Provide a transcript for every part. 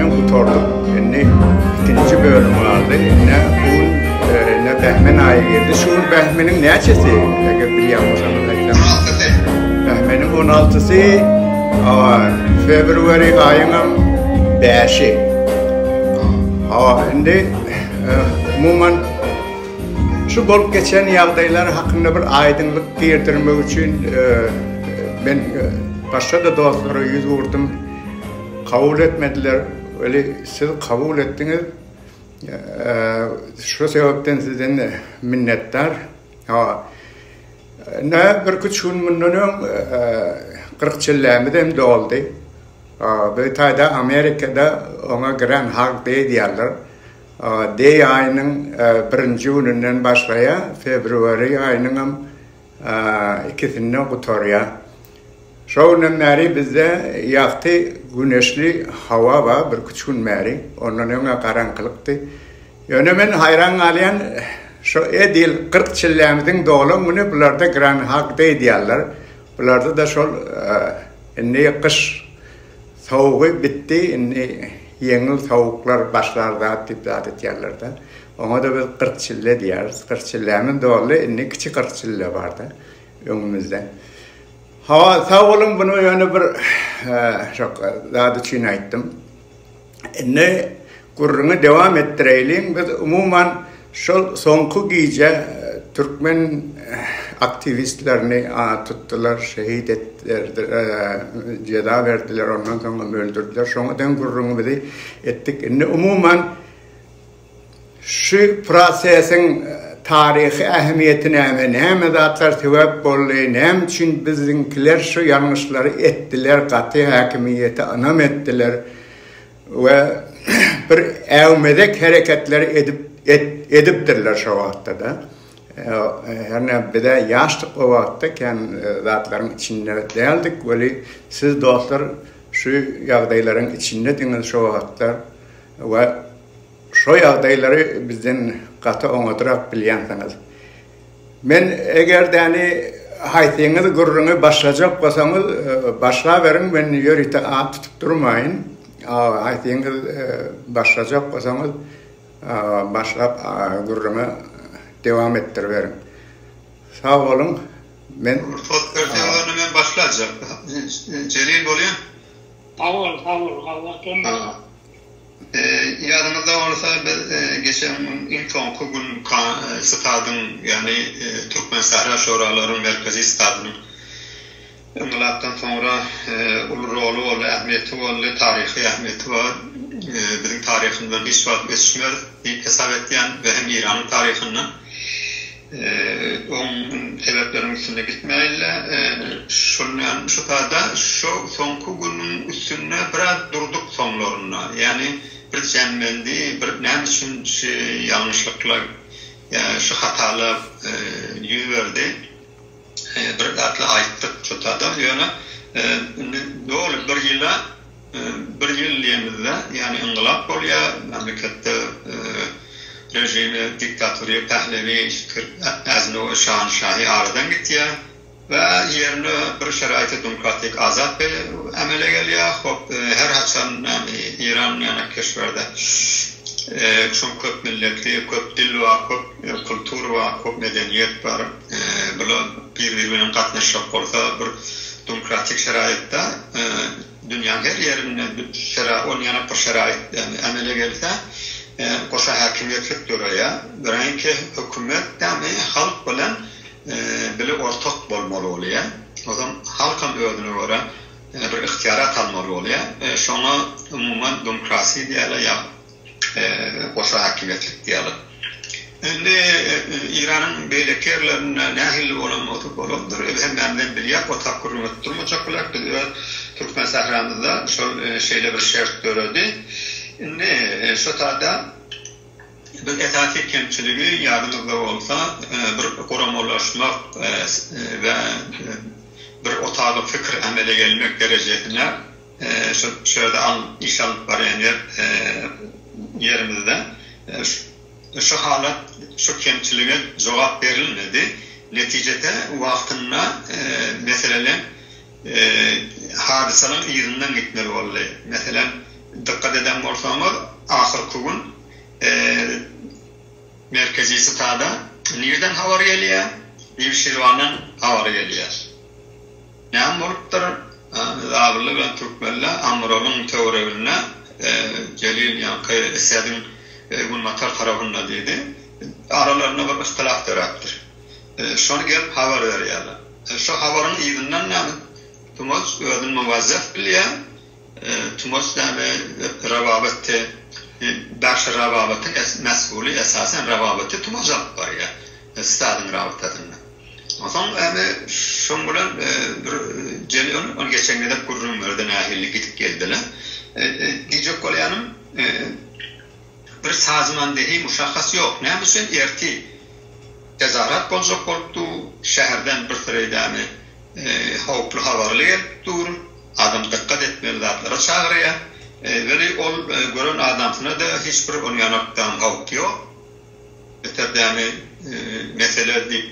bölümini gutardyk. Indi ikinji bölüm galdy. Indi bu gün indi Bähmen aýy girdi. Şu gün Bähmeniň näçesi? Eger bilýän bolsaňyz aýtsaňyz. 16-sy. Bähmeniň 16-sy, hawa, february aýyňam 5-i. Hawa, indi umuman şu bolup geçen ýagdaýlar hakynda bir aýdyňlyk girdirmek üçin men başga-da dostlara ýüz urdum. Kabul etmediler. Weli siz kabul etdiňiz. Şu sebäpden sizden minnetdar. Hawa. Ine birküç gün mundan öň 40 çillämiz hem doldy. Bu taýda Amerikada oňa Grand Hug Day diýýärler. Day aýynyň birinji gününden başlaýar, february aýynyňam ikisinde gutarýar. Şo günden bäri bizde ýagty, güneşli hawa bar, birküç gün bäri. Ondan öň-ä garaňkylykdy. Ýöne men haýran galýan, şo edil 40 çillämiziň dolan güni bularda Groundhog Day diýýärler. Bularda-da şol indi gyş sowugy bitdi, indi ýeňil sowuklar başlar zat diýip zat etýärler-de. Oňa-da biz 40 çille diýýäris. 40 çillämiz doldy, indi kiçi 40 çille bar-da öňümizde. Hawa, sag boluň, muny ýöne bir şo zat üçin aýtdym. Indi gürrüňi dowam etdireýliň. Biz umuman şol soňky gije türkmen aktiwistlerini tutdular, şehit etdiler, jeza berdiler, ondan soň hem öldürdiler. Şoňa deň gürrüňimizi etdik. Indi umuman Şu prosesiň taryhy ähmiýeti näme, näme zatlar sebäp boldy, näme üçin biziňkiler şu ýalňyşlary etdiler, gaty häkimiýete ynam etdiler we bir äwmezek hereketleri edip edipdirler şo wagtda-da. Hernä biz-ä ýaşdyk o wagtda, kän zatlaryň içinde däldik, weli siz dostlar şu ýagdaýlaryň içindediňiz şo wagtlar we Şo ýagdaýlary bizden gaty oňadrak bilýänsiňiz. Men egerdäni haýsyňyz gürrüňi başlajak bolsaňyz başlaberiň men ýörite at tutup durmaýyn. Haýsyňyz başlajak bolsaňyz başlap gürrüňi dewam etdiriberiň. Sag boluň. Men Rugsat berseňiz onda men başlajak. Jelil bolýa? Sag bol, sag bol, Gazak başla. Ýadyňyzda bolsa, biz geçen gün iň soňky gün stadyň, ýagny Türkmensähra şoralaryň merkezi stadynyň yngylapdan soňra uly roly boldy, ähmiýeti boldy, taryhy ähmiýeti bar. Biziň taryhymyzdan hiç wagt öçmez diýip hesap etýän we hem Eýranyň taryhyndan. Oň sebäpleriniň üstünde gitmäýin-le. Şondan şu sada şu soňky günüň üstünde biraz durduk soňlarynda. Ýagny bir jemlendi, bir näme üçin şu ýalňyşlyklar, ýa şu hatalar ýüz berdi. Bir zatlar aýtdyk şu sada. Ýöne indi doly bir ýyla Bir ýyl diýemizde, ýagny yngylap bolýar, memleketde režimi, diktatoriýa, Pehlewi, Äzinow, Şahanşahy aradan gitýär we ýerine bir şeraýty demokratik azat emele gelýär. Hop, her haçan ýagny Eýran ýaly keşwerde şoň köp milletli, köp dil bar, köp kultur bar, köp medeniýet bar. Bular bir-biri bilen gatnaşjak bolsa bir demokratik şeraýatda Dünýäň her ýerinde ol ýanak bir şeraýyt emele gelse, goşa häkimiýetlik döreýär. Biränki hökümet ýagny halk bilen bile ortak bolmaly bolýar. Ozam halkam özüne görä bir ygtyýarat almaly bolýar. Şoňa umuman demokrasiýa diýýärler ýa goşa häkimiýetlik diýýärler. Indi Eýranyň beýleki ýerlerinde nähili bolan bolsa bolandyr, biz hemmämizem bilýäk, otap gürrüň edip durmajak biläk, biz öz türkmen sähramyzda şol şeýle bir şert döredi. Indi şo taýda biz esasy kemçiligi ýadyňyzda bolsa bir guramalaşmak we bir otagy pikir emele gelmek derejesine Şu şu ýerde al iş alyp barýan ýer ýerimizde şu halat şu kemçilige jogap berilmedi. Netijede wagtynda meseleleň hadysalaň yzyndan gitmeli boldy. Meselem. Dykgat eden bolsaňyz, ahyrky gün Merkezi stada nirden habar gelýär? Newşirwandan habar gelýär. Näme bolupdyr? Zabylly bilen türkmenler Amrolyň töwereginde, Jelil ýaňky Esediň günbatar tarapynda diýdi. Aralarynda bir yhtylaf döräpdir. Şony gelip habar berýärler. Şo habaryň yzyndan näme? Tumaç özüni muwazzef bilýär. Tumaç näme rababatdy? Daşy rababatyň mesguly esasan rababaty Tumaç alyp barýar. Stadyň rabytasynda. Onsoň näme şoň bilen bir Jelil ony geçen gezek gürrüň berdi nähili gidip geldiler. Diýjek bolýanym bir sazmandehi muşahhas ýok. Näme üçin ertir tezarat boljak bolup dur, şäherden bir süreýdämi howply habarly gelip dur, adam dykgat etmeli zatlara çagyrýar. Weli ol gören adamsyna-da hiç bir ony ýanakdan howp ýok. Beter dämi mesele diýip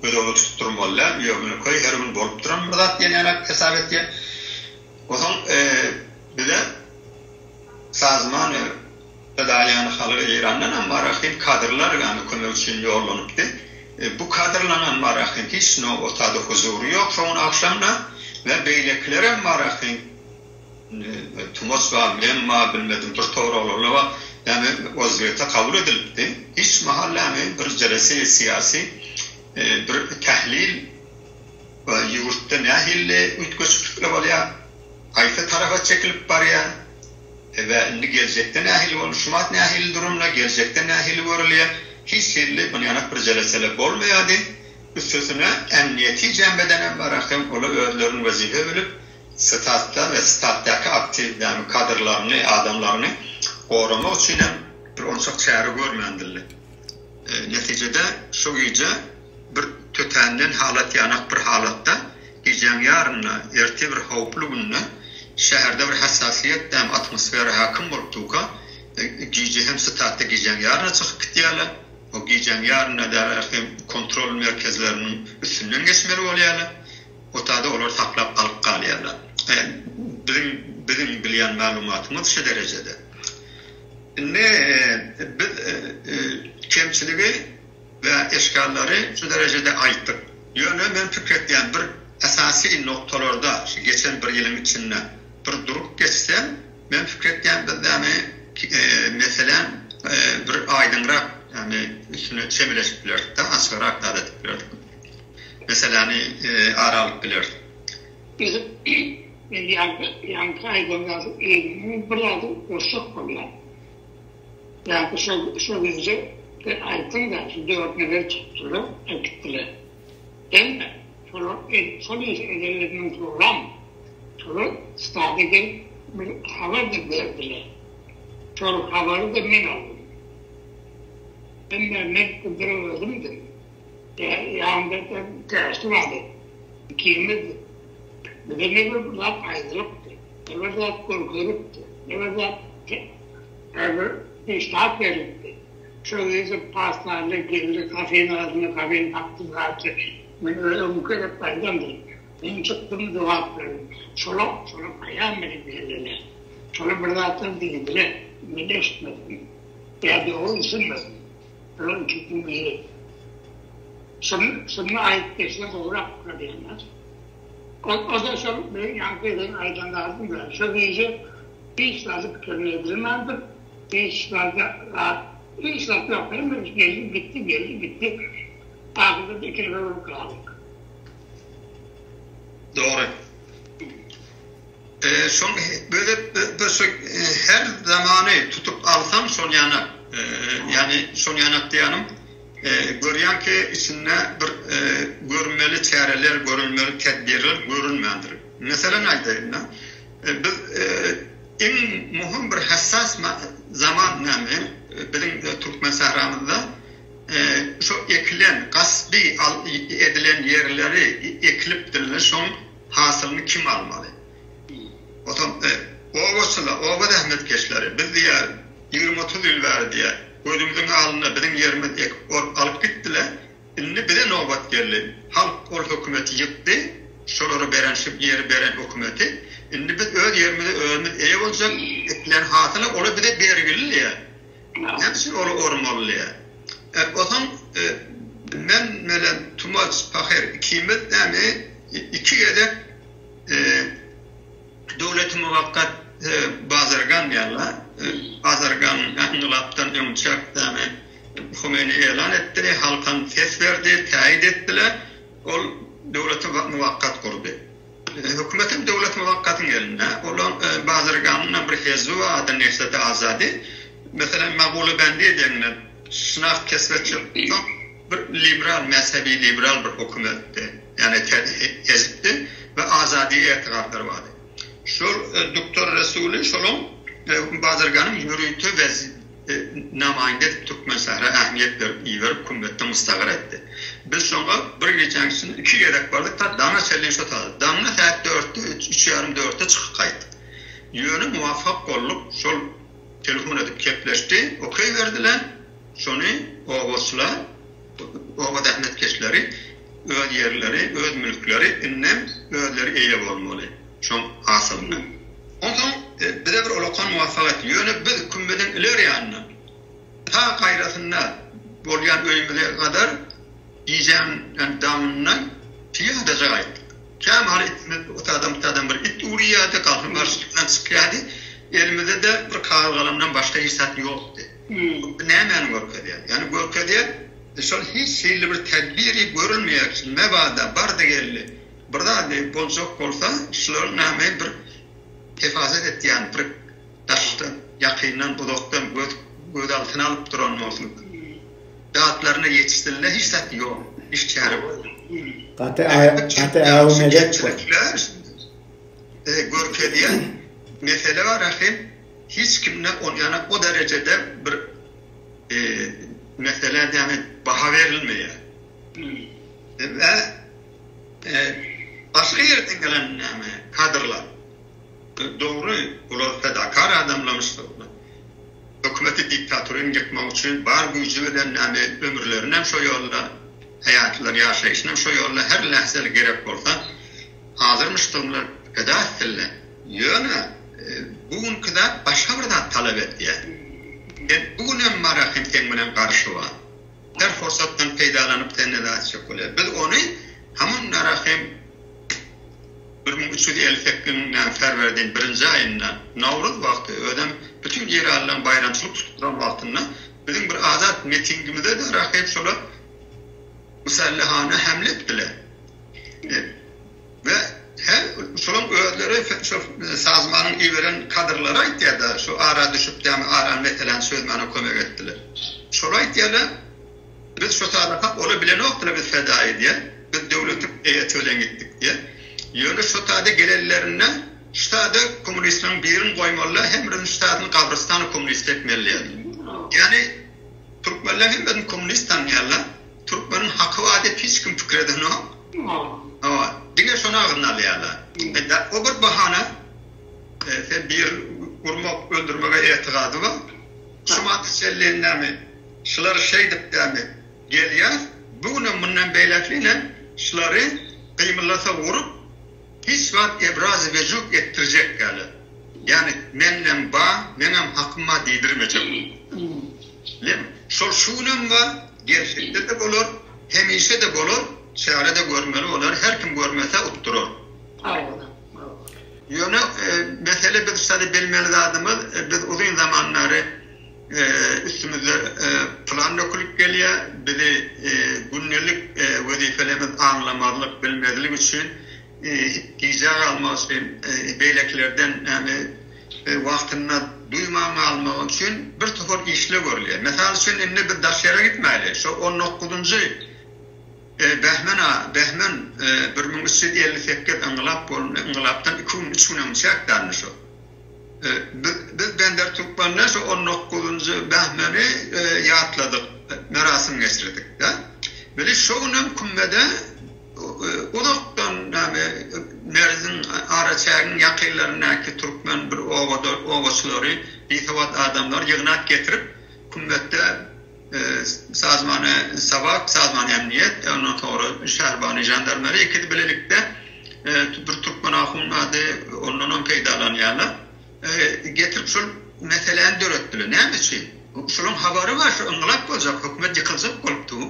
göz öňünde tutup durmaly däl. Ýönekeý her gün bolup duran bir zat diýen ýaly hesap etýär. Onsoň bize Sazman Fedaýany Halyl Eýrandanam bar ahim kadrlar ýany kömek üçin ýollanypdy. Bu kadrlaňam bar ahim hiç no otada huzury ýok şo gün agşamda we beýlekilerem bar ahim Tumaç bar men bar bilmedim bir towar oglanlar bar ýany wazwete kabul edilipdi. Hiç mahal ýany bir jelese syýasy bir tählil ýurtda nähili üýtgeşiklikler bolýar haýsy tarapa çekilip barýar. We indi geljekde nähili bolar, şumat nähili durumda, geljekde nähili görülýär, hiç hili bunýanak bir jelesele bolmaýardy. Üstesine, emniýeti jembedenem bar ahym, olar özlerini wezipe bilip, statda we statdaky aktiw, ýagny kadrlaryny, adamlaryny goramak üçinem bir onçak çäre görmändirler. Netijede, şu gije bir tötänden halat ýanak bir halatda gijäň ýarynda, ertir bir howply günde şäherde bir hassasiýet däm atmosfera häkim bolup durka, gije hem statda gijäň ýaryna çykyp gitýärler. O gijäň ýarynda däl hem kontrol merkezleriniň üstünden geçmeli bolýarlar. Otada olary saklap alyp galýarlar. Biziň biziň bilýän maglumatymyz şu derejede. Indi biz kemçiligi we eşgallary şu derejede aýtdyk. Ýöne men pikir etýän bir esasy noktalarda şu geçen bir ýylyň içinde bir durup geçsem, men pikir etýän biz ýagny meseläň bir aýdyňrak ýagny üstüne çemeleşip bilerdik-de, açygrak zat edip bilerdik. Meseläni ara alyp bileris. Biz men ýaňky ýaňky aýdan zady yzyna bir zady goşjak bolýan. Ýaňky şo şo gije sen aýtdyň-da, şu dört nefer tutdular, äkitdiler. Hemme şolar el şol işi edenlerinden soňram şolar stada gelip bir habar-da berdiler. Şol habary-da men aldym. Hemme men bir özümdim. Ýanymda Täşli bardy. Ikimizdik. Bize ne bir zat aýdylypdy, ne bir zat görkezilipdi, ne bir zat bir peştap berilipdi. Şol gije paslarly geldi, kafeniň agzynda kafeni tapdy zatdy. Men öňki gezek aýdandyryn. Men çykdym jogap berdim. Şolar, şolar aýan bilen geldiler. Şolar bir zatlar diýdiler. Men eşitmedim. Ýa dogry düşünmedim. Şolar ikisiniň biri. Şuny, şuny aýdyp geçse gowurak görýänler. O-da şol meniň ýaňky eden aýdan zadym-da. Şo gije hiç zady pikirini edilmändir. Hiç zady zat, hiç zat ýok. Hemme geldi gitdi, geldi gitdi. Ahyrda iki nefer bolup galdyk. Dogry. Şoň böyle bir şu her zamany tutup alsaň şol ýana, ýagny şol ýanak diýýänim, görýäň ki içinde bir görünmeli çäreler, görülmeli tedbirler görülmändir. Meselem aýdaýyn-da, biz iň möhüm bir hassas zaman näme, biziň türkmen sähramyzda şo ekilen, gasby edilen ýerleri ekilipdirler, şoň hasylyny kim almaly? Otam obaçylar, oba zähmetkeşleri biz diýýär, 20-30 ýyl bäri diýýär, gözümiziň alnynda biziň ýerimiz ekip orup alyp gitdiler. Indi bize nobat geldi. Halk ol hökümeti ýykdy, şolara beren şu ýeri beren hökümeti. Indi biz öz ýerimize özümiz eýe boljak, ekilen hasyla ola bize bergili diýýär. Näme üçin oly ormaly diýýär. Osaň men bilen Tumaç pahyr ikimiz näme iki gezek Döwleti muwakgat Bazargan diýýärler. Bazargan yngylapdan öňçäk näme Humeýni elan etdi, halkam ses berdi, täýit etdiler. Ol döwleti muwakgat gurdy. Hökümetem döwlet muwakgatyň elinde. Olaň Bazarganyň bir hezbi bar, ady Nehzeti Azadi. Meselem, Magula bendi edeninde şynaht kesip etjek bolsaň, bir liberal, mezhebi liberal bir hökümetdi. Ýagny hezipdi we azadi etigatlary bardy. Şol Duktor Resuli şolaň Bazarganyň ýörite namaýynda edip Türkmensähra ähmiýet berip iberip kümmetde mustagyr etdi. Biz şoňa bir gijäň içinde iki gezek bardyk ta daňa çenli şo taýda. Daňda sähet dörtde üç ýarym dörtde çykyp gaýtdyk. Ýöne muwafak bolduk şol telefon edip kepleşdi okey berdiler şony obaçylar oba zähmetkeşleri öz ýerleri öz mülkleri indem özleri eýe bolmaly şoň hasylyna. Onsoň bize bir ulakan muwaffagyýet etdi. Ýöne biz kümmediň ileri ýanyndan, ta gaýrasynda bolýan öýümize gadar gijäniň daňyndan pyýadaja gaýtdyk. Kämahal itimiz otadan-butadan bir it urýardy, galhyn garşylykdan çykýardy. Elimizde-de bir kagyz-galamdan başga hiç zat ýokdy. Bu nämäni görkezýär? Ýagny görkezýär, şol hiç hili bir tedbiri görülmeýär. Mebada bardy-geldi Bir zady boljak bolsa şular name bir hefazat etýän bir daşdan ýakyndan uzakdan göz göz altyna alyp duran bolsun datlaryna ýetişsinler hiç zat ýok hiç çäre Gaty gaty äwmezek bu. Görkezýän mesele bar ahim hiç kimde ol ýana o derejede bir mesele ýagny baha berilmeýär. We Başga ýerden gelen näme kadrlar. Dogry, bular fedakar adamlarmyşlar. Hökümeti diktaturyny ýykmak üçin bar güýji bilen näme ömürlerinem şo ýolda, haýatlary, ýaşaýşynam şo ýolda her lähzeli gerek bolsa hazyrmyşdygynlar peda etsinler. Ýöne bu günki zat başga bir zat talap etýär. Sen bu günem bar ahim seň bilen garşy bar. Her pursatdan peýdalanyp sende zat etjek bolýar. Biz ony hamon Narahym 1358-nji Ferwerdin birinji aýynda Nowruz wagty özem bütin eýranlylaryň baýramçylyk tutup duran wagtynda biziň bir azat mitingimize-de rakyp şolar musallahana hemle etdiler. We her şolaň özleri şo sazmanyň iberen kadrlary aýtýarda şu ara düşüp dämi ara meseläni çözmäne kömek etdiler. Şolar aýtýarlar biz şo tarapa olar bilenokdylar biz fedaýy diýe biz döwletiň eýesi bilen gitdik diýe. Ýöne şo taýda gelenlerinde şu taýda kommunistleriň birini goýmalylar hem biriniň şu taýsyny gabrystana kommunist etmeli diýýärler. Ýagny türkmenler hemmesini kommunist tanýarlar. Türkmeniň haky bar diýip hiç kim pikir edenok. Hawa, diňe şony agzyna alýarlar. O bir bahana. Sen bir urmak, öldürmege etigazy bar. Şu madda çenli näme? Şular şeýdip näme? Gelýär. Bu günem mundan beýläkligine şulary gymyldasa urup, Hiç wagt ebrazy wejub etdirjek däl. Ýagny mendem ba, meňem hakym ba diýdirmejek. Bilýäňmi? Şol şu günem bar, gelşekde-de bolar, hemişe-de bolar, çäre-de görmeli bolar, her kim görmese utdurar. Ýöne mesele biz şady bilmeli zadymyz, biz uzyn zaman bäri üstümizde plan dökülip gelýär, bizi gündelik wezipelerimiz aňlamazlyk, bilmezlik üçin gijä galmak üçin, beýlekilerden ýagny wagtynda duýman galmak üçin bir topar işler görülýär. Mysal üçin, indi biz daş ýere gitmäli, şo on dokuzynjy Bähmen a, Bähmen 1358 yngylap bolundy, yngylapdan iki gün, üç gün öň çäkdändi şo. Biz, biz Bender Türkmende şo on dokuzynjy Bähmeni ýatladyk, merasim geçirdik-de. Weli şo günem kümmede Uzakdan näme Merwiň araçägiň ýakynlaryndaky türkmen bir obada obaçylary, bisowat adamlary ýygnap getirip, kümmetde Sazmany Sabak, Sazmany Emniýet, ondan soňra Şährbany Žandarmeriýa ikisi bilelikde. Bir türkmen ahun bardy, ondanam peýdalanýarlar. Getirip şol meseläni döretdiler. Näme üçin? Şolaryň habary bar, şu yngylap boljak, hökümet ýykyljak bolup dur.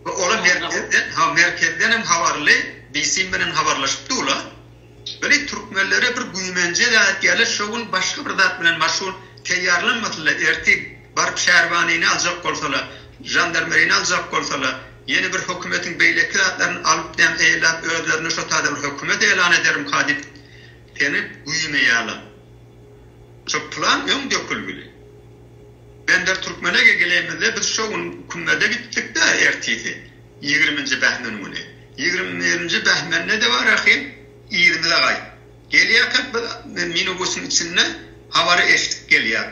We olar merkezden, ha merkezden hem habarly, BSIM bilen habarlaşyp durlar. Weli türkmenlere bir güýmenje zat etýärler, şo gün başga bir zat bilen maşgul teýýarlanmasynlar, ertir baryp şärbanyny aljak bolsalar, žandarmerini aljak bolsalar, ýene bir hökümetiň beýleki zatlaryny alyp näme eýläp özlerine şo taýda bir hökümet elan ederimka diýip seni güýmeýärler. Şo plan öň dökülgili. Bender Türkmene gelemizde biz şo gün kümmede gitdik-de ertisi, ýigriminji bähmen güni. Ýigrimi birinji bähmende-de bar ahym, yzymyza gaýt. Gelýärkäk biz minibusyň içinde habary eşidip gelýäk.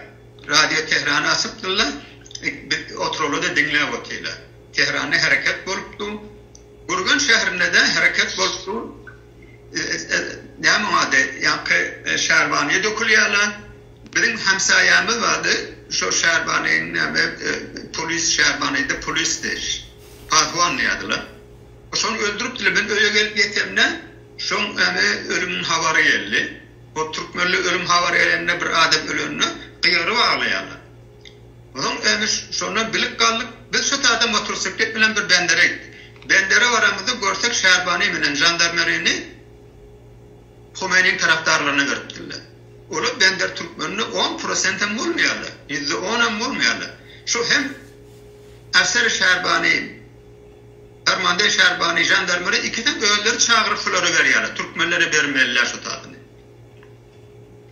Radio Tehrany açypdyrlar, biz oturaly-da diňläp otyrlar. Tehranda hereket bolup dur. Gürgen şäherinde-de hereket bolup dur. Näme oň ady, ýaňky Şärbanyýa dökülýärler. Biziň hemsaýamyz bardy, şo Şärbanyň näme, polis Şärbanyda polisdi. Paswan diýýärdiler. Şony öldüripdiler. Men öýe gelip ýetemde, şoň näme ölüminiň habary geldi. O türkmenli ölüm habary gelende bir adam ölende gygyryp aglaýarlar. Onsoň näme şondan bilip galdyk. Biz şo taýda motosiklet bilen bir bendere gitdik. Bendere baramyzda görsek Şärbany bilen žandarmerini Homeýniň tarapdarlaryna beripdirler. Olar bender türkmenine on prosentem bolmaýarlar. Ýüzde onam bolmaýarlar. Şo hem Efser Şärbany, Fermande Şärbany, žandarmeri ikisem özleri çagyryp şulara berýärler. Türkmenlere bermeliler şu tadyny.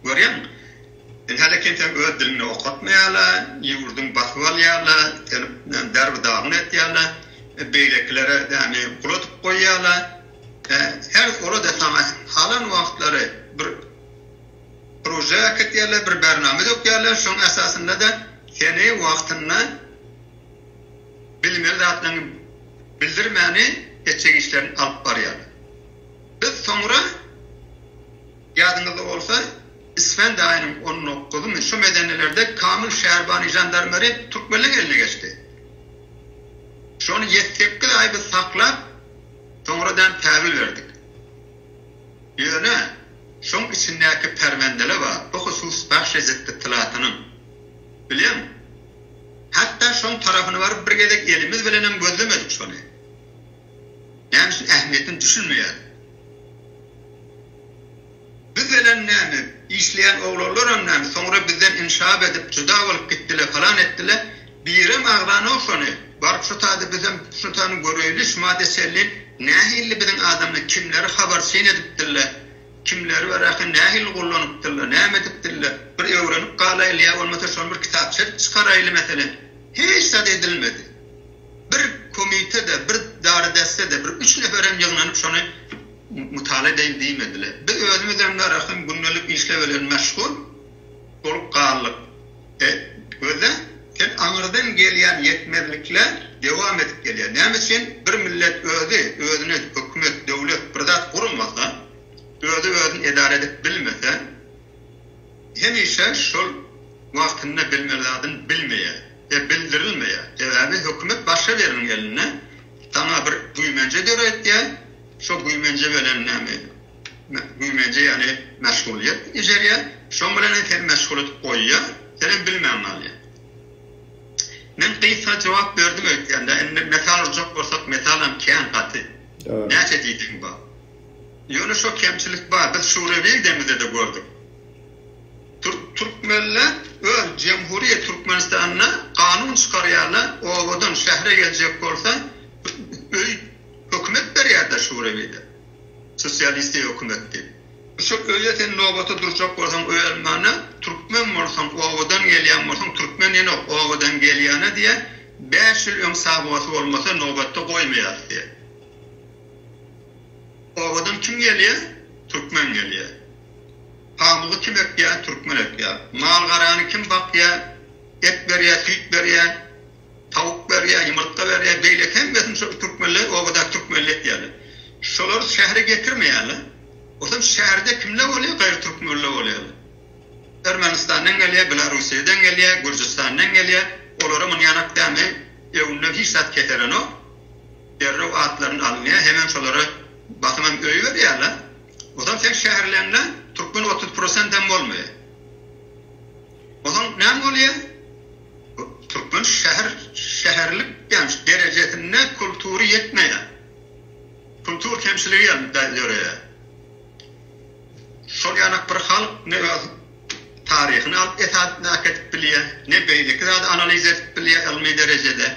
Görýäňmi? Indi häli kimseň öz dilinde okatmaýarlar, ýurduň basyp alýarlar, seni derbi-dagyn etýärler, beýlekilere ýagny gul edip goýýarlar. Her ola-da saňa halan wagtlary bir proje äkitýärler, bir bernama dökýärler, şoň esasynda-da seni wagtynda bilmeli zatlaryňy bildirmäni etjek işlerini alyp barýarlar. Biz soňra Ýadyňyzda bolsa, isfend aýynyň on dokuzymy şu medenelerde Kamil Şärbany žandarmeri türkmenleň eline geçdi. Şony ýedi-sekiz aý biz saklap, soňra däm täwil berdik. Ýöne, şoň içindäki perwendele bar, bu husus bahşi zitdytylatynyň. Bilýäňmi? Hatda şoň tarapyny baryp bir gezek elimiz bilenem gözlemedik şony. Näme üçin ähmiýetine düşünmeýäris. Biz bilen näme, işleýän oglanlaram näme, soňra bizden inşap edip, juda bolup gitdile, falan etdile, birem agzanok şony, baryp şu taýda bizem şu taýyny göreýli, şu madda çenli nähilli biziň adamlar kimleri habarçyn edipdirle, kimleri beraky nähilli gullanypdyrlar, näme edipdirler, bir öwrenip galaýly ýa bolmasa şony bir kitapça edip çykaraýly meselem, hiç zat edilmedi. Bir komite-de, bir dary-desse-de, bir üç neferem ýygnanyp şony mutala edeýin diýmediler. Biz özümizem narahym gündelik işler bilen meşgul bolup galdyk. E, gözle, sen aňyrdan gelýän ýetmezlikler dowam edip gelýär. Näme üçin bir millet özi özüne hökümet, döwlet bir zat gurmasa, özi özüni edara edip bilmese, hemişe şol wagtynda bilmeli zadyny bilmeýär we bildirilmeýär. Sebäbi hökümet başga biriniň elinde, saňa bir güýmenje döretýär, şo güýmenje bilen näme, güýmenje ýagny meşgulyýet ijerýär, şoň bilen hem seni meşgul edip goýýar, senem bilmän galýaň. Men gysga jogap berdim öýtýän-dä, indi metal urjak bolsak metalam kän gaty. Näçe diýseň bar. Ýöne şo kemçilik bar, biz şurewi gidemizde-de gördük. Türkmenler öz Jemhuriýet Türkmenistanda kanun çykarýarlar, obadan şähre geljek bolsa öý hökümet berýärler şurewide. Sosialisti hökümet diýip. Şo öýe sen nobata durjak bolsaň öý almana türkmen bolsaň obadan gelýän bolsaň türkmen ýenok obadan gelýäne diýýär 5 ýyl öň sabygasy bolmasa nobatda goýmaýarys diýýär. Obadan kim gelýär? Türkmen gelýär. Pamygy kim ekýär? Türkmen ekýär. Mal-garany kim bakýar? Et berýär, süýt berýär, tawuk berýär, ýumurtga berýär, beýleki hemmesini şol türkmenler, obadaky türkmenler ekýärler. Şolary şähere getirmeýärler. Onsoň şäherde kimler bolýar? Gaýry türkmenler bolýarlar. Ermenistandan gelýär, Belarussiýadan gelýär, Gürjüstandan gelýär. Olara munýanak dämi, öňünden hiç zat keselenok. Derrew atlaryny alynýar, hemem şolara basymam öý berýärler. Ozal sen şäherleňde türkmen 30 prosent hem bolmaýar. Ozal näme bolýar? Türkmen şäher şäherlik ýa derejesinde kultury ýetmeýär. Kultur kemçiligi hem döreýär. Şol ýanak bir halk ne öz taryhyny alyp esasynda äkidip bilýär, ne beýleki zady analiz edip bilýär ylmy derejede,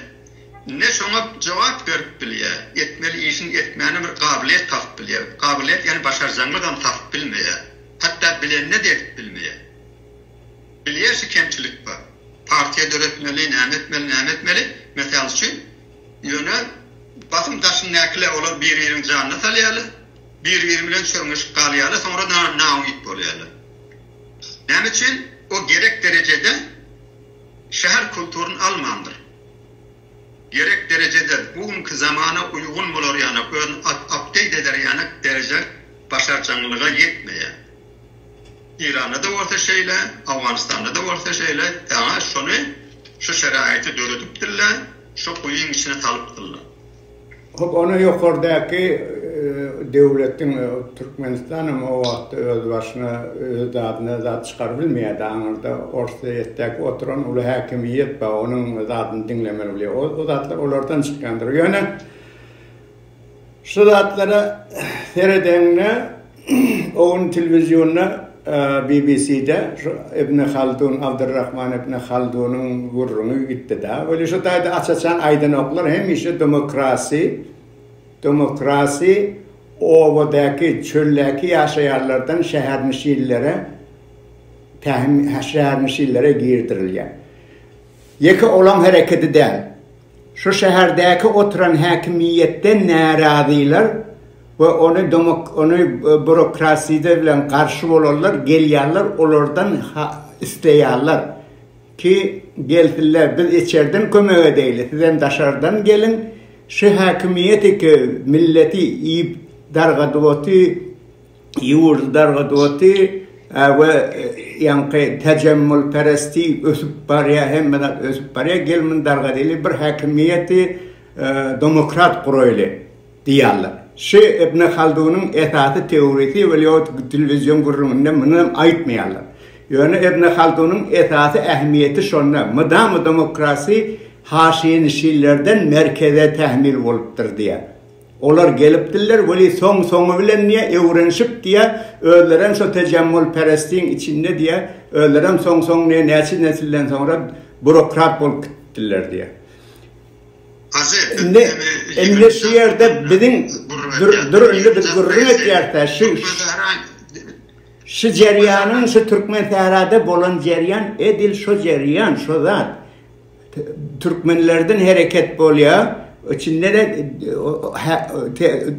ne şoňa jogap berip bilýär, etmeli işini etmäne bir gabylyýet tapyp bilýär. Gabylyýet ýagny başarjaňlygam tapyp bilmeýär. Hatda bilende-de edip bilmeýär. Bilýär şu kemçilik bar. Partiýa döretmeli, näme etmeli, näme etmeli, mysal üçin, ýöne basym daşyndakylar olar bir-biriniň janyna salýarlar. Bir-biri bilen çörňeşip galýarlar, soňra naumyt bolýarlar. Näme üçin? O gerek derejede şäher kulturyny almandyr. Gerek derejede bu günki zamana uýgun bolar ýaly, özüni update eder ýaly dereje başarjaňlyga ýetmeýär. Iranda-da bolsa şeýle, Owganystanda-da bolsa şeýle, saňa şony, şu şeraýaty döredipdirler, şo guýyň içine salypdyrlar. Hop ony ýokardaky döwletiň Türkmenistanam o wagtda öz başyna öz zadyna zat çykaryp bilmeýärdi aňyrda Orsýetdäki oturan uly häkimiýet bar onuň zadyny diňlemeli bolýar o zatlar olardan çykýandyr ýöne Şu zatlara seredeňde o gün telewizionda BBC-de şu Ibn Haldun, Abdurrahman Ibn Haldunyň gürrüňi gitdi-de. Weli şu taýda aç-açan aýdanoklar hemişe demokrasi, demokrasi obadaky, çöldäki ýaşaýanlardan şähernişinlere pähim şähernişinlere girdirilýär. Ýeke olaň hereketi däl. Şu şäherdäki oturan häkimiýetden närazylar we ony ony burokrasiýa bilen garşy bolanlar gelýärler olardan isleýärler ki gelsinler biz içerden kömek edeýli sizem daşardan geliň şu häkimiýeti ki milleti iýip dargadyp oty ýurdy dargadyp oty we ýaňky tejemmulperesti ösüp barýar, hemme zat ösüp barýar, gel muny dargadyly, bir häkimiýeti demokrat guraýly diýýärler. Şu Ibn Haldunyň esasy teorisi we ýok telewizion gürrüňinde muny hem aýtmaýarlar. Ýöne Ibn Haldunyň esasy ähmiýeti şonda, mydama demokrasi haşiýenişinlerden merkeze tähmil bolupdyr diýýär. Olar gelipdirler weli soň soňy bilen diýä öwrenişip diýä özlerem şo tejemmulperestiň içinde diýä özlerem soň soň diýä näçe nesilden soňra burokrat bolup gitdiler diýä. Indi indi şu ýerde biziň dur dur indi biz gürrüň etýäris şu şu jerýanyň şu Türkmensährada bolan jerýan edil şo jerýan şo zat. Türkmenlerden hereket bolýar. Içinde-de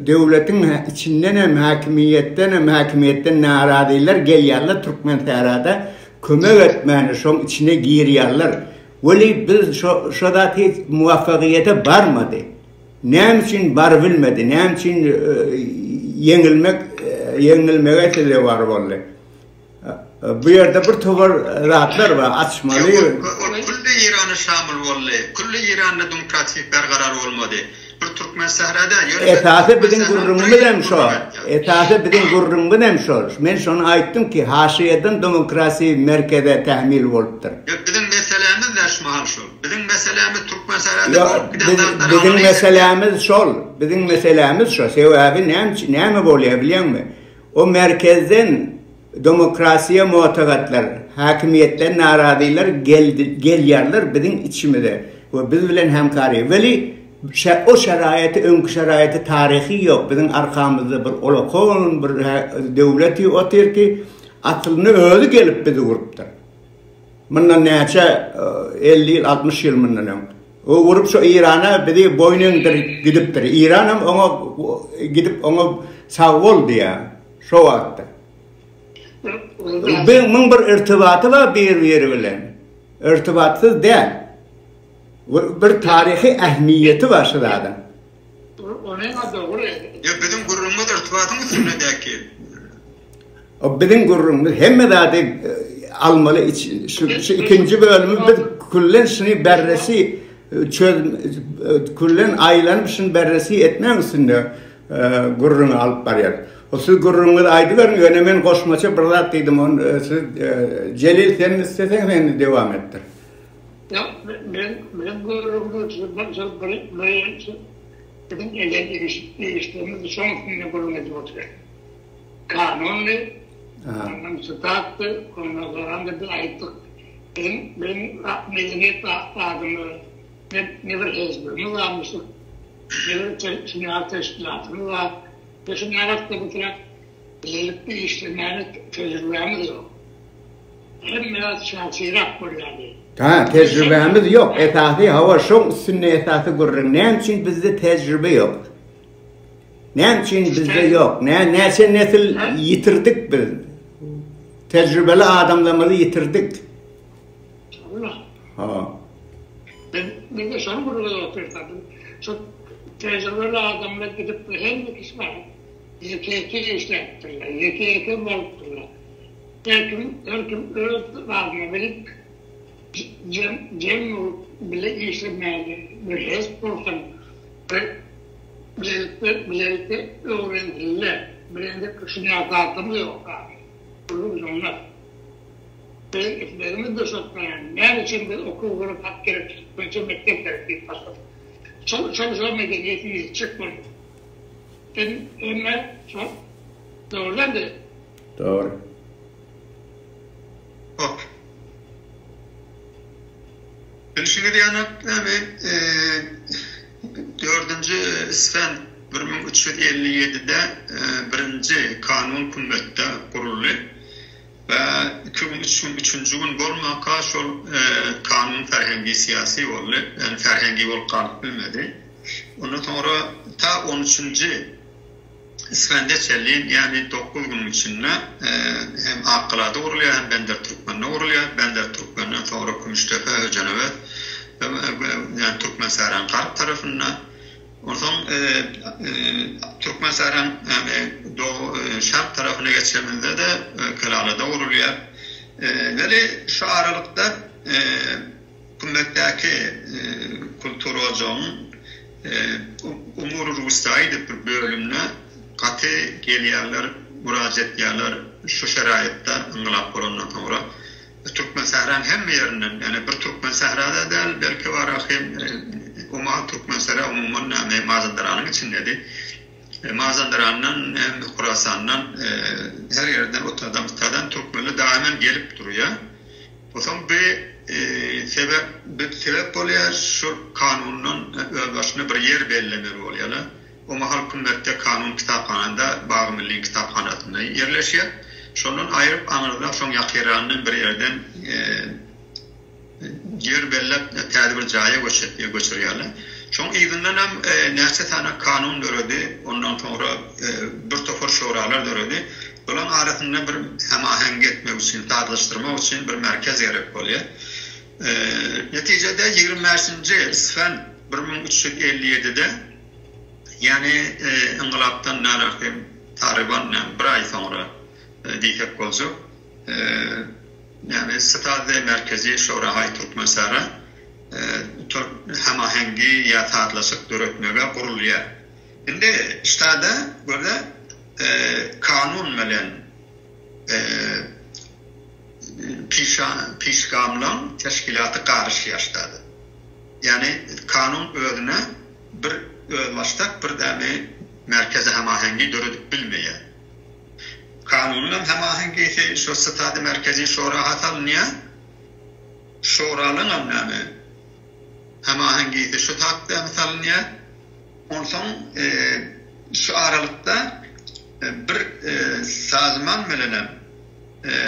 döwletiň içinden hem häkimiýetden hem häkimiýetden närazylar gelýärler Türkmensährada kömek etmäne şoň içine girýärler. Weli biz şo şo zat hiç muwaffagyýete barmady. Näme üçin barybilmedi? Näme üçin ýeňilmek ýeňilmege sezewar boldy? Bu ýerde bir towar zatlar bar, açmaly. Ol külli Irana şamyl boldy. Külli Iranda demokratik bergarar bolmady. Bir Türkmensähra däl, ýöne Esasy biziň gürrüňimiz hem şo. Esasy biziň gürrüňimiz hem şo. Men şony aýtdym ki, haşiýeden demokrasi merkeze tähmil bolupdyr. Ýok, biziň meselämiz däl şu mahal şol. Biziň meselämiz Türkmensährada bolup giden zatlary Biziň meselämiz şol. Biziň meselämiz şo. Sebäbi näme üçin, näme bolýar bilýäňmi? O merkezden demokrasiýa motagatlar, häkimiýetden narazylar geldi, gelýärler biziň içimize we biz bilen hemkary. Weli o şeraýaty, öňki şeraýaty taryhy ýok. Biziň arkamyzda bir olakon bir döwleti otyr ki, aslynda özi gelip bizi urupdyr. Mundan näçe 50 ýyl, 60 ýyl mundan öň. O urup şo Eýrana bizi boýun eňdirip gidipdir. Eýran hem oňa gidip oňa sag bol diýýär şo wagtda. Muň bir irtibaty bar bir-biri bilen. Irtibatsyz däl. Bir taryhy ähmiýeti bar şu zadyň. Onuň-a dogry. Ýok, biziň gürrüňimiz irtibatyň üstündäki. O biziň gürrüňimiz hemme zady almaly şu ikinji bölümi biz küllen şuny berresi çöz küllen aýlanyp şuny berresi etmegiň üstünde gürrüňi alyp barýar. O siz gürrüňiňizi aýdyberiň, ýöne men goşmaça bir zat diýdim, ony siz Jelil sen isleseň sen dewam etdir. Ýok, men men gürrüňiňizi şol bir bir biziň eden işlerimiz şoň üstünde gürrüň edip otyrys. Kanundy, ondan sitatdy, ondan soňam biz aýtdyk. Biziň biziň medeniýet zadymyz ne ne bir hezbimiz barmyşdyk, ne bir şuňa teşkilatymyz bar. Biz şuňa bakda bu tarap bilelikde işlemäne tejribämiz ýok. Hemme zat şahsyrak bolýardy. Ha, tejribämiz ýok. Esasy hawa şoň üstünde esasy gürrüň. Näme üçin bizde tejribe ýok? Näme üçin bizde ýok? Nä näçe nesil ýitirdik biz? Tejribeli adamlarymyzy ýitirdik. Ha. Biz biz şony gürrüň edip otyrys. Şu tejribeli adamlar gidip hemme kişi bar. Ýeke-ýeke işläpdirler, ýeke-ýeke bolupdyrlar. Her kim, her kim öz zadyny bilip, jem, jem bolup bile işlemäli bir hezp bolsun, bir bilelikde, bilelikde öwrensinler. Bilelikde şuny zadymyz ýok. Gürrüň şonda. Biziň islegimiz-de şol. Näme üçin biz okuw gerek, hat gerek, türkmençe mekdep gerek diýip başladyk. Şol, şol, şol medeniýeti ýitjek boldy. Sen hemme şol dogry däldi. Dogry. Hop. Bilşiňiz ýaly, näme, dördünji isfend 1357-de birinji kanun kümmetde guruldy we iki gün, üç gün, üçünji gün bolmanka şol kanun ferhengi syýasy boldy, ýagny ferhengi bolup galyp bilmedi. Ondan soňra ta on üçünji Isfende çenli, ýagny dokuz günüň içinde hem Akgalada gurulýar, hem Bender Türkmende gurulýar. Bender Türkmenden soňra Kümüşdepe, Höjenebet, ýagny Türkmensähraň garp tarapynda. Onsoň Türkmensähraň, ýagny dogy, şark tarapyna geçenimizde-de Kelalada gurulýar. Weli şu aralykda Kümmetdäki kultura ojagyň Umury Rustaýy diýip bir bölümine gaty gelýärler, murajat etýärler şu şeraýatda yngylap bolandan soňra. Türkmensähranyň hemme ýerinden, ýagny bir Türkmensährada däl, belki bara hem o Türkmensähra umuman näme Mazandaranyň içindedi. Mazandarandan hem Horasandan her ýerden otadan butadan türkmenler daýymam gelip durýar. Onsoň bi sebäp bi sebäp bolýar şol kanundan özbaşyna bir ýer bellemeli bolýarlar. O mahal kümmetde kanun kitaphanada Bagy Milliň kitaphanasynda ýerleşýär. Şondan aýryp aňyrda şoň ýakyragyndan bir ýerden ýer belläp täze bir jaýa göçürýärler. Şoň yzyndanam näçe sany kanun döredi, ondan soňra bir topar şuralar döredi. Bularyň arasynda bir hemaheňgi etmek üçin, sazlaşdyrmak üçin bir merkez gerek bolýar. Netijede 25-nji isfend 1357-de, ýagny yngylapdan nälerse taryban bir aý soňra diýsek boljak, Ýagny Stad-e Merkezi Şorahaý Türkmensähra hemaheňgi ýa sazlaşyk döretmege gurulýar. Indi ştada görä kanun bilen pişgamlaň teşkilaty garyşýar ştada. Ýagny kanun özüne bir özbaşdak bir dämi merkezi hemaheňgi döredip bilmeýär. Kanunyň hemaheňgisi şo Stady Merkezi Şoraha salynýar. Şoralaňam näme hemaheňgisi şu tatda salynýar. Onsoň şu aralykda bir sazman bilenem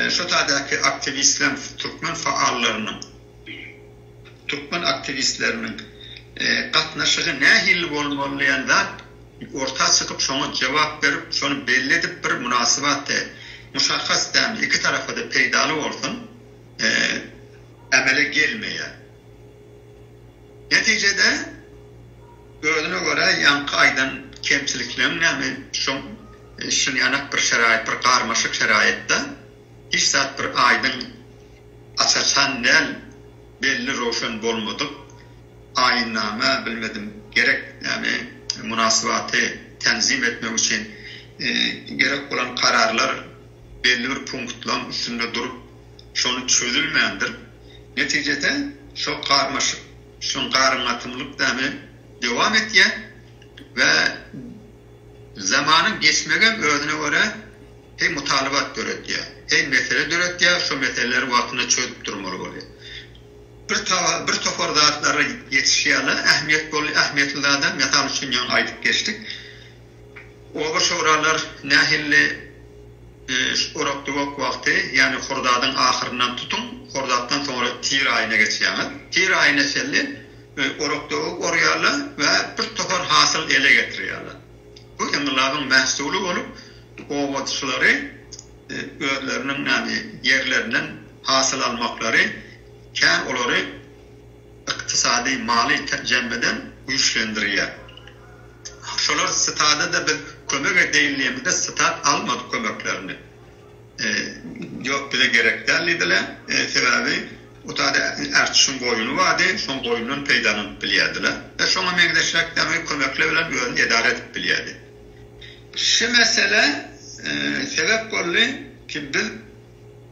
şo tadaky aktiwistleň türkmen faallarynyň türkmen aktiwistleriniň gatnaşygy nähili bolmaly diýen zat Orta çykyp şoňa jogap berip şony belli edip bir mynasybat muşahhas dämi iki tarapa-da peýdaly bolsun emele gelmeýär. Netijede özüne görä ýaňky aýdan kemçilikleň näme şoň şunýanak bir şeraýat bir garmaşyk şeraýatda hiç zat bir aýdyň aç-açan däl belli röwşen bolmadyk Aýynnama bilmedim gerek ýagny munasybaty tenzim etmek üçin. gerek bolan kararlar belli bir punktlaryň üstünde durup şony çözülmändir. Netijede şo garmaşyk, şoň garym-gatymlyk dämi dowam etýär we zamanyň geçmegem özüne görä heý mutalybat döretýär, heý mesele döretýär, şo meseleleri wagtynda çözüp durmaly bolýar. Bir bir topar zatlara ýetişýärler, ähmiýet bol ähmiýetli zada, mysal üçin ýaňy aýdyp geçdik. Oba şoralar nähilli orak-döwek wagty, ýagny hordadyň ahyryndan tutuň, hordatdan soňra tir aýyna geçýäňiz. Tir aýyna çenli orak-döwek orýarlar we bir topar hasyl ele getirýärler. Bu yngylabyň mähsuly bolup, obaçylary özleriniň ýagny ýerlerinden hasyl almaklary kän olary ykdysady, maly jämbeden güýçlendirýär. Şolar stada-da biz kömek edeýin diýemizde stat almady kömeklerini. Ýok bize gerek däl diýdiler. Sebäbi o taýda Ärtişiň goýuny bardy, şoň goýundan peýdalanyp bilýärdiler. We şoňa meňzeşräk ýagny kömekler bilen özüni edara edip bilýärdi. Şu mesele sebäp boldy ki biz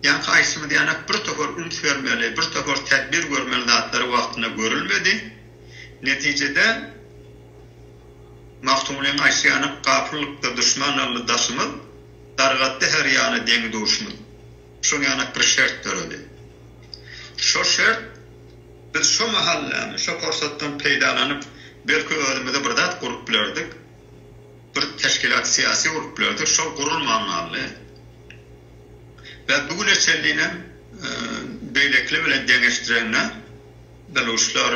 ýaňky aýtşymyz ýaly bir topar üns bermeli, bir topar tedbir görmeli zatlary wagtynda görülmedi. Netijede Magtymgulyň aýtşy ýaly gapyllykda duşman aldy daşymyz, dargatdy her ýana deňi-duşumyz. Şoň ýaly bir şert döredi. Şo şert biz şo mahal ýagny şo pursatdan peýdalanyp belki özümize bir zat gurup bilerdik. Bir teşkilat syýasy gurup bilerdik. Şol gurulman galdy. We bu güne çenlinem beýlekili bilen deňeşdireňde beluşlar,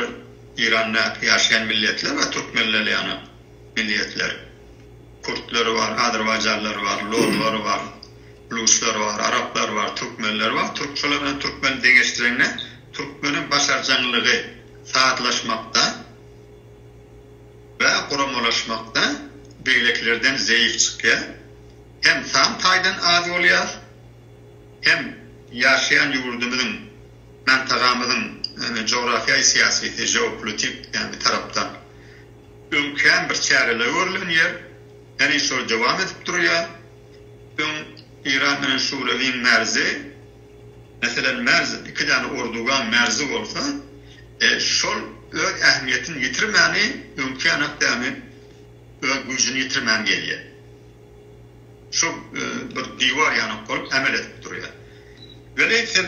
Iranda ýaşaýan milletler we türkmenler ýaly milliyetler. Kürtler bar, azerbaýjanlar bar, lorlar bar, bluçlar bar, araplar bar, türkmenler bar. Türk şolar bilen türkmeni deňeşdireňde türkmeniň başarjaňlygy sazlaşmakda we guramalaşmakda beýlekilerden zeýif çykýar. Hem san taýdan az bolýar, hem ýaşaýan ýurdumyzyň, mäntagamyzyň jografiýaý-syýasysy, jeopolitik, ýagny tarapdan öň kän bir çäreler görlen ýer, heniz şol dowam edip durýar. Öň Eýran bilen Şurewiň merzi, meselem merz, iki däne ordugan merzi bolsa, şol öz ähmiýetini ýitirmäni öňki ýanak dämi öz güýjüni ýitirmän gelýär. Şol bir diwar ýanak bolup emel edip durýar. Weli sen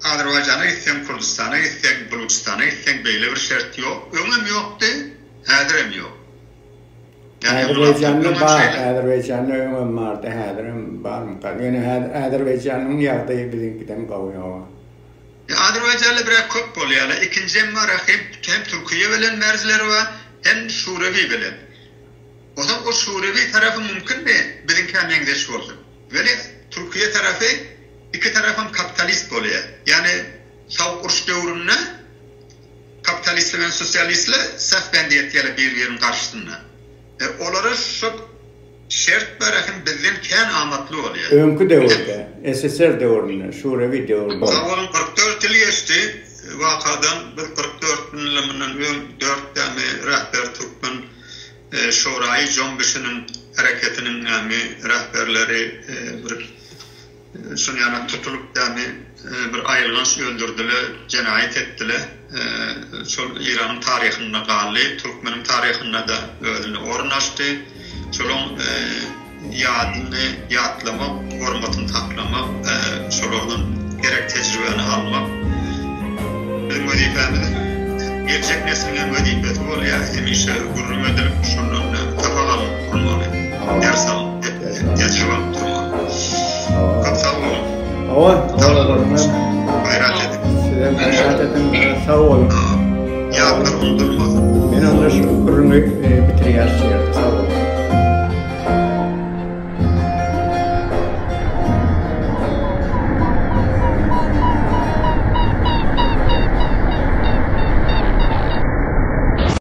Azerbaýjana gitseň, Kürdüstana gitseň, Bulujystana gitseň beýle bir şert ýok. Öňem ýokdy, häzirem ýok. Azerbaýjanda bar, Azerbaýjanda öňem bardy, häzirem barmyka? Ýöne häzir Azerbaýjanyň ýagdaýy biziňkiden gowy hawa. Azerbaýjanda biraz köp bolýarlar. Ikinji hem bar, hem hem Türkiýe bilen merzleri bar, hem Şurewi bilen. Onsoň o Şurewi tarapy mümkinmi biziňkä meňzeş bolsun. Weli Türkiýe tarapy iki tarapam kapitalist bolýar. Ýagny sowuk uruş döwründe kapitalistler bilen sosialistler saf bendi etýärler bir-biriniň garşysynda. E, olara şo şert bar hem bizden kän amatly bolýar. Öňki döwürde, SSR döwründe, Şurewi döwründe. Sag boluň 44 ýyl geçdi wakadan biz 44 ýyl mundan öň 4 däne rehber türkmen Şoraýy Jombişiniň hereketiniň näme rehberleri bir şuny ýaly tutulyp näme bir aýylganç öldürdile, jenaýat etdile. Şol Eýranyň taryhynda galdy, türkmeniň taryhynda-da özüne orun açdy. Şolaň ýadyny ýatlamak, hormatyny saklamak, şolardan gerek tejribäni almak biziň wezipämiz. Geljek nesliň hem wezipesi bolýar, hemişe gürrüň edilip, şondan sapak alyp durmaly, ders alyp, tejribe alyp durmaly. Köp sag boluň. Hawa, sag boluň. Gaýrat ediň. Sizem gaýrat ediň, sag boluň. Ýatlar unudylmasyn. Men onda şu gürrüňi bitirýäris şu ýerde. Sag boluň.